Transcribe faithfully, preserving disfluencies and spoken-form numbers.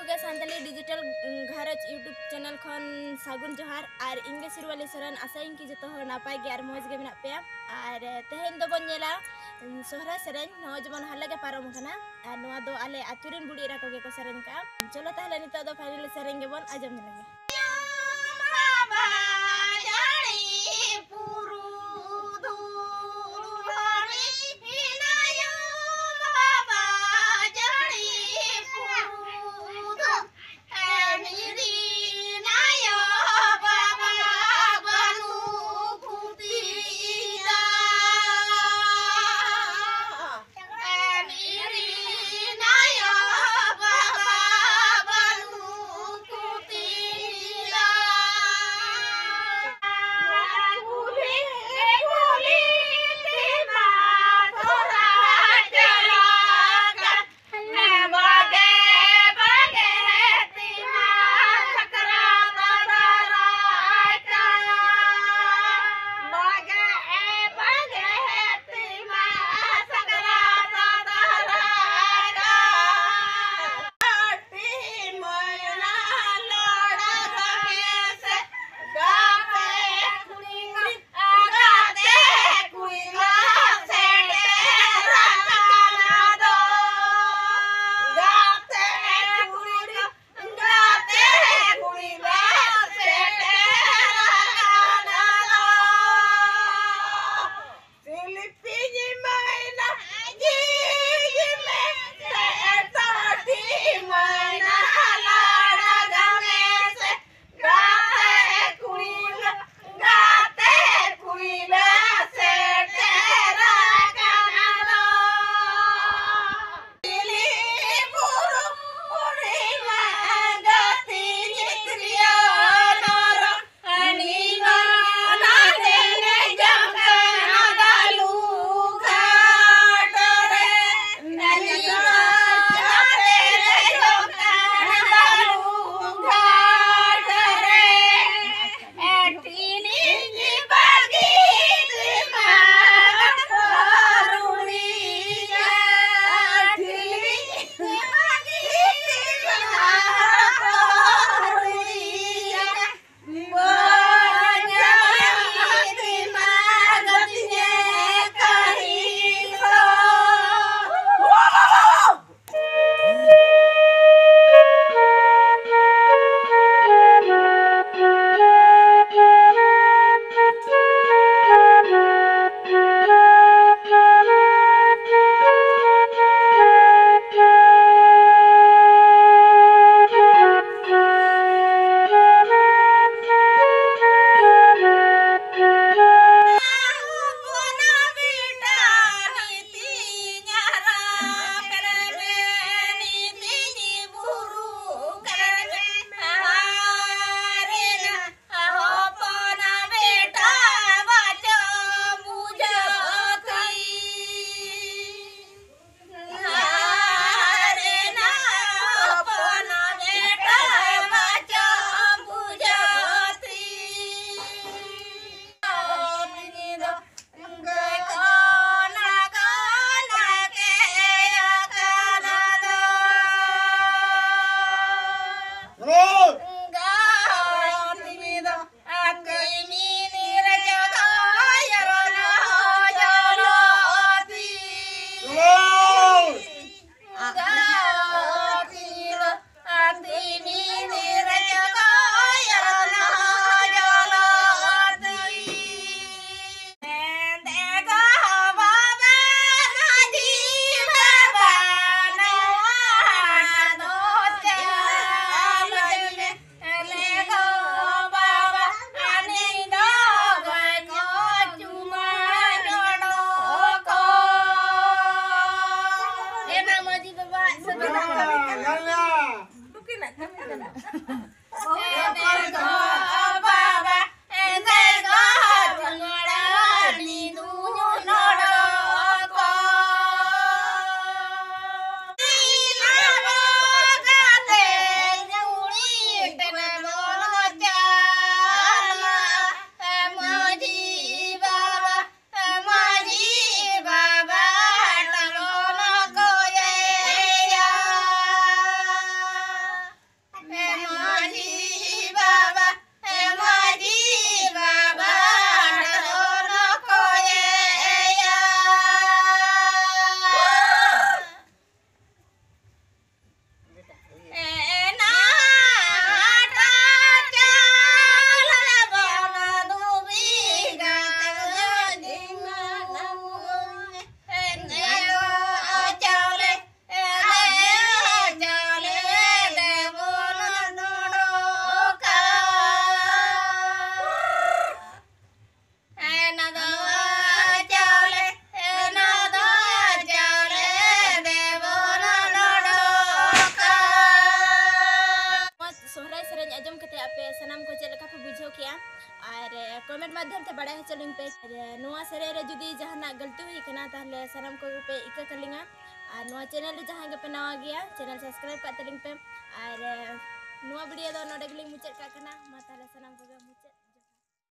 ᱜᱮ ᱥᱟᱱᱛᱟᱞᱤ ᱰᱤᱡᱤᱴᱟᱞ, ᱩᱸ, ᱜᱷᱟᱨᱚᱸᱡᱽ YouTube ᱪᱮᱱᱮᱞ ᱠᱷᱚᱱ ᱥᱟᱹᱜᱩᱱ ᱡᱚᱦᱟᱨ᱾ ᱟᱨ ᱤᱧ ᱜᱮ ᱥᱤᱨᱣᱟᱞᱤ ᱥᱚᱨᱮᱱ᱾ ᱟᱥᱟᱭᱟᱹᱧ ᱠᱤ ᱡᱚᱛᱚ ᱦᱚᱲ ᱱᱟᱯᱟᱭ ᱜᱮ ᱟᱨ ᱢᱚᱡᱽ ᱜᱮ ᱢᱮᱱᱟᱜ ᱯᱮᱭᱟ᱾ ᱟᱨ, ᱮ, ᱛᱮᱦᱮᱧ ᱫᱚᱵᱚᱱ ᱧᱮᱞᱟ, ᱩᱸ, ᱥᱚᱦᱨᱟᱭ ᱥᱮᱨᱮᱧ, ᱱᱚᱣᱟ ᱡᱮᱢᱚᱱ ᱦᱟᱞᱮ ᱜᱮ ᱯᱟᱨᱚᱢ ᱟᱠᱟᱱᱟ᱾ ᱟᱨ ᱱᱚᱣᱟ ᱫᱚ ᱟᱞᱮ ᱟᱹᱛᱩ ᱨᱮᱱ ᱵᱩᱰᱷᱤ ᱮᱨᱟ ᱠᱚᱜᱮ ᱠᱚ ᱥᱮᱨᱮᱧ ᱠᱟᱜᱼᱟ᱾ ᱪᱚᱞᱚ ᱛᱟᱦᱞᱮ ᱱᱤᱛᱚᱜ ᱫᱚ ᱯᱷᱟᱭᱱᱟᱞ ᱥᱮᱨᱮᱧ ᱜᱮᱵᱚᱱ ᱟᱸᱡᱚᱢ ᱧᱚᱜ ᱞᱮᱜᱮ᱾ ᱮᱱᱛᱮ ᱜᱚ ᱵᱟᱵᱟ, ᱮᱱᱛᱮ ᱜᱚ ᱪᱩᱢᱟᱹᱲᱟ ᱱᱤᱫᱩᱧ ᱱᱚᱰᱚᱠᱚᱜ᱾ ᱤᱱᱟᱹ ᱠᱟᱛᱮ ᱡᱩᱲᱤ ᱴᱷᱮᱱ ᱵᱚᱱ ᱪᱟᱞᱟᱜᱼᱟ᱾ ᱢᱟᱹᱡᱷᱤ ᱵᱟᱵᱟ, ᱢᱟᱹᱡᱷᱤ ᱵᱟᱵᱟ ᱴᱷᱮᱱ ᱵᱚᱱ ᱠᱚᱭᱮᱭᱟ᱾ ᱮ ᱢᱟᱹᱡᱷᱤ ᱵᱟᱵᱟ, ᱮ ᱢᱟᱹᱡᱷᱤ ᱵᱟᱵᱟ, ᱰᱚᱱ ᱠᱚᱭᱮᱭᱟ᱾ ᱮ ᱱᱟᱴᱟ ᱪᱟᱞ ᱵᱚᱱ ᱫᱩᱵᱤ ᱜᱟᱛ ᱫᱤᱱ᱾ ᱮ ᱱᱮᱭᱚ ᱪᱟᱣᱞᱮ ᱥᱚᱦᱨᱟᱭ ᱥᱮᱨᱮᱧ ᱟᱸᱡᱚᱢ ᱠᱟᱛᱮ ᱟᱯᱮ ᱥᱟᱱᱟᱢ ᱠᱚ ᱪᱮᱫ ᱞᱮᱠᱟ ᱯᱮ ᱵᱩᱡᱷᱟᱹᱣ ᱠᱮᱜᱼᱟ? ᱟᱨ comment ᱢᱟᱫᱽᱫᱷᱚᱢ ᱛᱮ ᱵᱟᱲᱟᱭ ᱦᱚᱪᱚ ᱞᱤᱧ ᱯᱮ᱾ ᱟᱨ ᱱᱚᱣᱟ ᱥᱮᱨᱮᱧ ᱨᱮ ᱡᱩᱫᱤ ᱡᱟᱦᱟᱱᱟᱜ ᱜᱟᱹᱞᱛᱤ ᱦᱩᱭ ᱠᱟᱱᱟ, ᱛᱟᱦᱞᱮ ᱥᱟᱱᱟᱢ ᱠᱚᱜᱮ ᱯᱮ ᱤᱠᱟᱹ ᱠᱟᱹᱞᱤᱧᱟ᱾ ᱟᱨ ᱱᱚᱣᱟ channel ᱨᱮ ᱡᱟᱦᱟᱸᱭ ᱜᱮᱯᱮ ᱱᱟᱣᱟ ᱜᱮᱭᱟ, channel subscribe ᱠᱟᱜ ᱛᱟᱹᱞᱤᱧ ᱯᱮ᱾ ᱟᱨ ᱱᱚᱣᱟ video ᱫᱚ ᱱᱚᱰᱮ ᱜᱮᱞᱤᱧ ᱢᱩᱪᱟᱹᱫ ᱠᱟᱜ ᱠᱟᱱᱟ᱾ ᱢᱟ ᱛᱟᱦᱞᱮ ᱥᱟᱱᱟᱢ